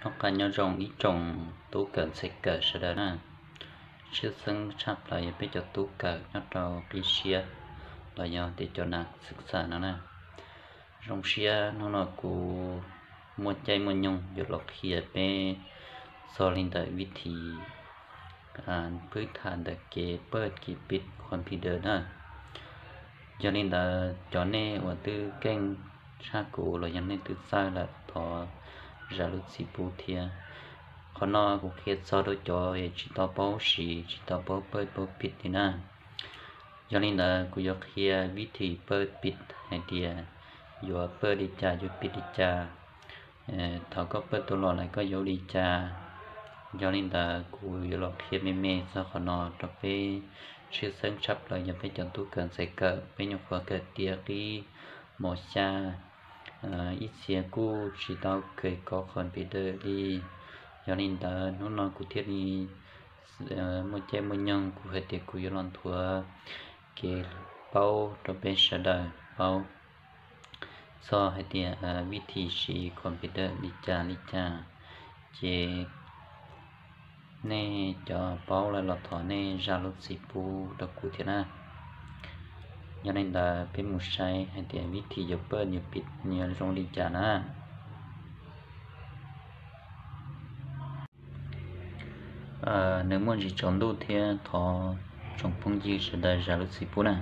Noj qab nyob zoo ib tsoom tub kawm ntxhais kawm sawv daws na. Tshwj xeeb tshaj plaws yog peb cov tub kawm nyob rau qib siab los yog tias cov nas xwm txam no na. Zoo siab hnub no kuv muaj caij muaj nyoog yuav los qhia peb txog li ntawm vib thim phwb tham ntawm kev pawj kev pib computer na. Yog li ntawd cov nej uas twb keej tshaj kuv los yog nej twb txawj lawm thov zam lub txim pub thiab. Qhov no kuv qhia txog rau cov tsis tau paub siv tsis tau paub pawj paub pib li na. Yog li ntawd kuv yuav qhia vib thim pawj pib hais tias yuav pawj li cas yuav pib li cas, thaum koj pawj tau los lawm koj yuav ua li cas. Yog li ntawd kuv yuav los qhia me me txog qhov no rau peb, tshwj xeeb tshaj plaws yog peb cov tub kawm ntxhais kawm, peb nyuam qhuav kawm tiav qib mos xya, ib txhia kuj tsis tau kawm kov computer li. Yog li ntawd hnub no kuv thiaj li muaj caij muaj nyoog kuv hais tias kuv yuav los nthuav kev paub rau peb sawv daws paub txog hais tias vib thim siv computer li cas li cas. Ces nej cov paub lawm los thov nej zam lub txim pub rau kuv thiab na. Yog li ntawd peb mus saib hais tias vib thim yuav pawj yuav pib yuav zoo li cas na. Nws muaj ntsis tsaus ntuj thiab thov tsoom phooj ywg sawv daws zam lub txim pub na.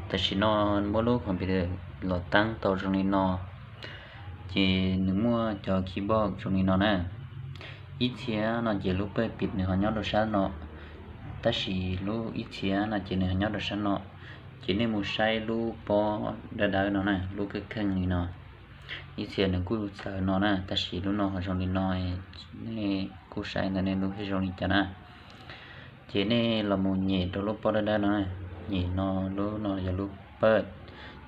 Tam sim no muab lub computer los tab tau zoo li no, ces nws muaj cov keyboard zoo li no na. Ib txhia no ces lub pawj pib nws ho nyob rau sab no, tab sis lub ib txhia no ces nws ho nyob rau sab no. Ces nej mus saib lub pob dawb dawb no na, lub kheej kheej li no. Ib txhia nws kuj txawv no na, tab sis lub no ho zoo li no, nej kuj saib ntawm nej lub thiaj zoo li cas na. Ces nej los mus nyem rau lub pob dawb dawb no, nyem no, lub no yog lub pawj.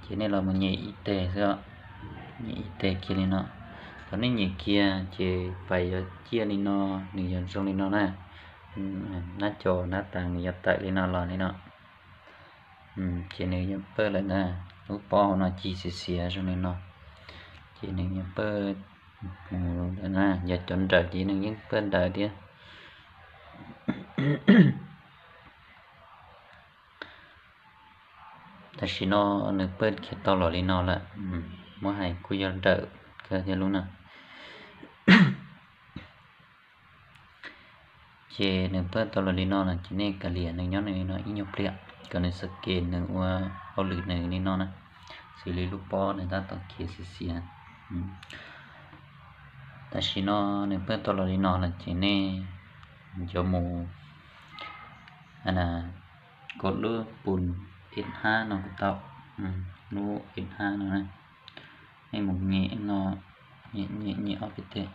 Ces nej los mus nyem ib teg xwb, nyem ib teg kiag li no. Thaum nej nyem kiag ces pais yuav ciaj li no, nws yuav zoo li no na. Nab co nab tas nws yuav tawm li no los li no. Ces nws yuav pawj lawm na. Lub pob hauv no ci xiav xiav zoo li no, ces nws yuav pawj mus lawm na. Yog cov nrawm ces nws yeej pawj nrawm thiab. Tam sim no nws pawj khiav tau los li no lawm, muab hais kuj yog nrawm kawg thiab lub na. Ces nws pawj tau los li no lawm ces nej kav liam nws nyob nws li no ib nyuag pliag kom nws xav kev nws ua hauj lwm nws li no na, xws li lub pob nws tab tom khiav xiav xiav. Tam sim no nws pawj tau los li no lawm ces nej yuav mus kaum lub pus ib hab no kuj tau, lub ib hab no na. Nej mus nyem no, nyem nyem ob peb teg,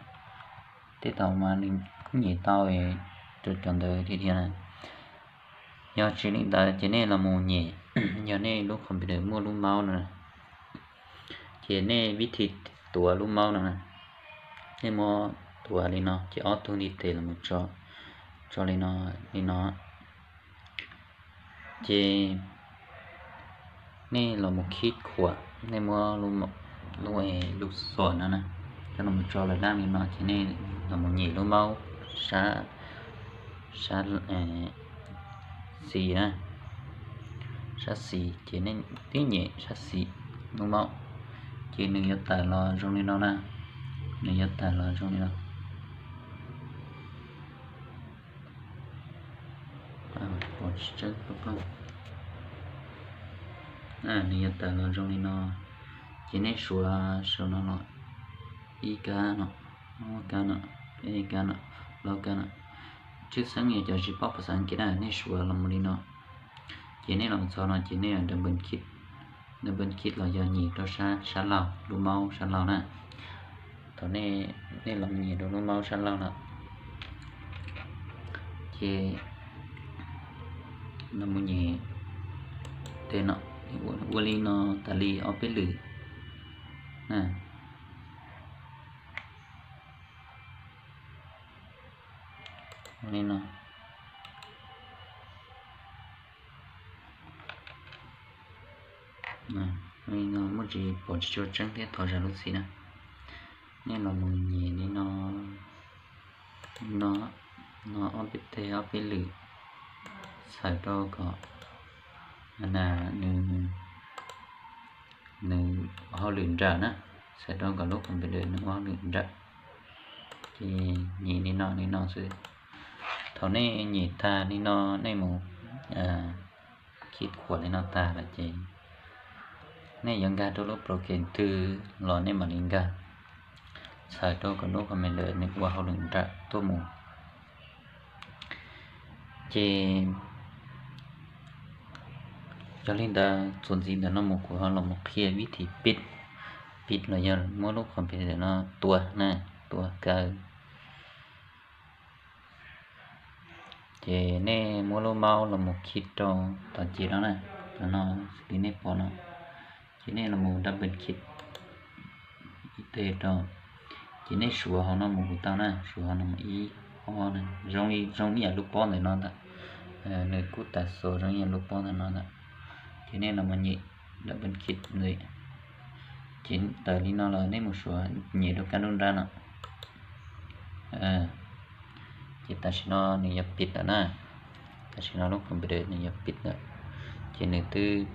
tej thaum mas nws kuj nyem tau rau cov ntawd tiag tiag na. Yog tsis li ntawd ces nej los mus nyem, yog nej lub computer muaj lub maub no na, ces nej vib thim tuav lub maub no na, nej muab tuav li no ces ob tug ntiv tes los tso, tso li no, li no. Ces nej los mus khib khuam, nej muab lub, lub xuas no na, coj los tso lawm dab li no ces nej los mus nyem lub maub sab, sab xis na, sab xis ces nej tib nyem sab xis lub maub, ces nws yuav tawm los zoo li no na, nws yuav tawm los zoo li no. Nws yuav tawm los zoo li no, ces nej suav saum no los ib kab no, ob kab no, peb kab no, plaub kab no. Tshwj xeeb yog cov tsis paub phas xas Askiv na, nej suav los mus li no, ces nej los txog no ces nej yuav double click, double click los yog nyem rau sab, sab laug, lub maub sab laug na. Thaum nej los nyem rau lub maub sab laug no, ces los mus nyem tej no, ua li no tas li ob peb lwm. Ua li no, ua li no muaj tsis pom tsis tshua tseeb thiab thov zam lub txim na. Nej los mus nyem li no, No, no ob peb teg ob peb lwm, txhawm rau kom nws, nws ua hauj lwm nrawm na, txhawm rau kom lub computer nws ua hauj lwm nrawm. Ces nyem li no li no xwb. Thaum nej nyem tag li no, nej mus khij khuam li no tag lawm ces nej yuav nkag rau lub program twg los nej mam li nkag, txhawm rau kom lub computer nws ua hauj lwm nrawm tuaj mus. Ces yog li ntawd, txuas ntxiv ntawm no mus kuv ho los mus qhia vib thim pib, pib los yog muab lub computer no tua na, tua kaw. Ces nej muab lub mouse los mus khij rau tom ces no na, tom no li nej pom no, ces nej los mus double click ib teg rau, ces nej suav hauv no mus kuv tau na, suav hauv no mus ib, ob, zoo li, zoo ib yam lub pob ntawm no ntag. Nws kuj tas xus zoo ib yam lub pob ntawm no ntag. Ces nej los mus nyem double click ntxiv, ces tawm li no los nej mus suav nyem rau kab nruab nrab no. Ces tam sim no nws yuav pib lawm na, tam sim no lub computer nws yuav pib lawm, ces nws twb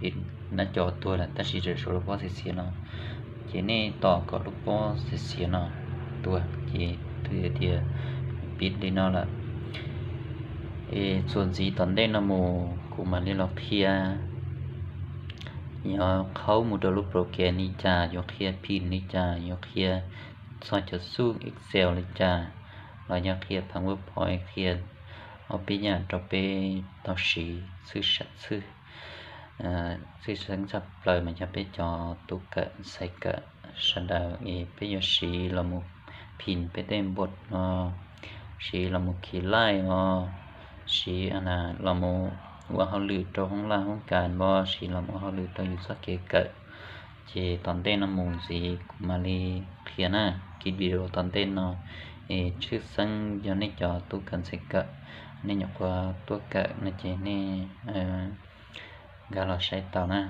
pib nab co tuag lawm tab sis tseem suav lub pob xiav xiav no. Ces nej tos kom lub pob xiav xiav no tuag ces twb tias pib li no lawm. Es txuas ntxiv tom ntej no mus kuv mam li los qhia yuav qhaub mus rau lub program li cas, yuav qhia phim li cas, yuav qhia txog cov xub Excel li cas, los yog qhia PowerPoint, qhia ob peb yam rau peb tau siv txhwb sam txhwb, txhwb xeeb tshaj plaws mas yog peb cov tub kawm ntxhais kawm sawv daws es peb yuav siv los mus phim peb tej npua no, siv los mus khi laij os, siv los mus ua hauj lwm rau hoob laj hoob kas npo, siv los mus ua hauj lwm rau yus txoj kev kawm. Ces tom ntej no mus ntxiv kuv mam li qhia na, kiv video tom ntej no. Es tshwj xeeb yog nej cov tub kawm ntxhais kawm, nej nyuam qhuav tuaj kawm no ces nej nkag los saib tau na.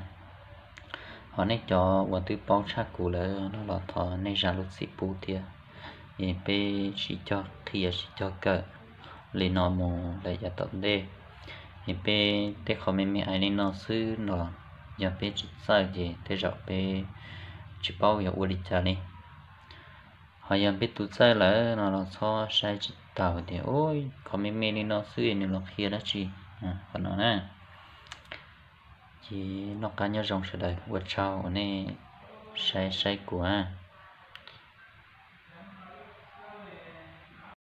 Ho nej cov uas twb paub tshaj kuv lawm no los thov nej zam lub txim pub thiab. Es peb sib cog qhia sib cog kawm li no mus lawm yav tom ntej. Es peb tej qhov me me ais li no xwb los yog peb tsis txawj ces tej zaum peb tsis paub yuav ua li cas li. Ho yog peb tus txawj lawm no los txhob saib tsis taus tias, u, qhov me me li no xwb nws los qhia dab tsi, qhov no na. Ces noj qab nyob zoo sawv daws, ua tsaug uas nej saib saib kuv.